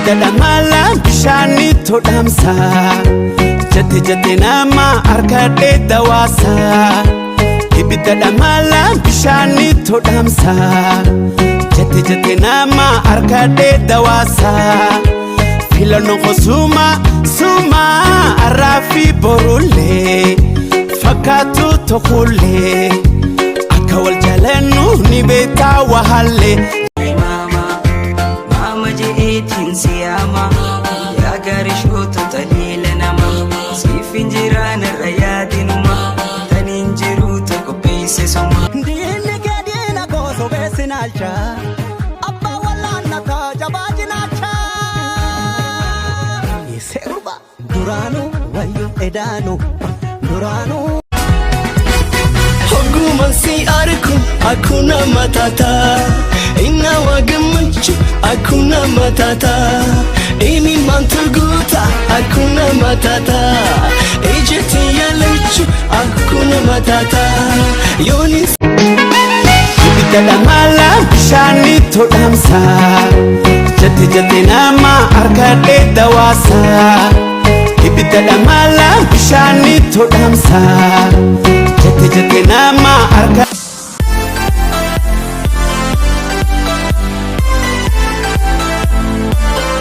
Ibidda dhamaalaan bishaanii todhaamsa. Jette jette nama harkadhee dawaasa. Ibidda dhamaalaan bishaanii todhaamsa. Jette jette nama harkadhee dawaasa. Filannoon koo suma suma har'aa fi borullee fakkaatu tokkollee akka wal jaalannu ni beektaa wahallee. Mama, mama je'eetiin siyaama. Yaa gaarii shootu taliila nama. Siif hin jiraan irra yaadinuma. Taniin jiruutu qopheesse suma. Diinni kee diina koo sobeessi naalcha. Abbaa wallaannataa jabaa cinaacha. Seerba duraanuu wayyo edaanu duraanuu. Ogummaan si arku akkuma matata, innawa gammachuu akkuma matata, imimmaantu guuta akkuma matata, ijatti yaalachu akkuma matata, yoonis. Ibidda dhamaalaan bishaanii todhaamsa. Jette jette nama harkadhee dawaasa. Ibidda dhamaalaan bishaanii todhaamsa.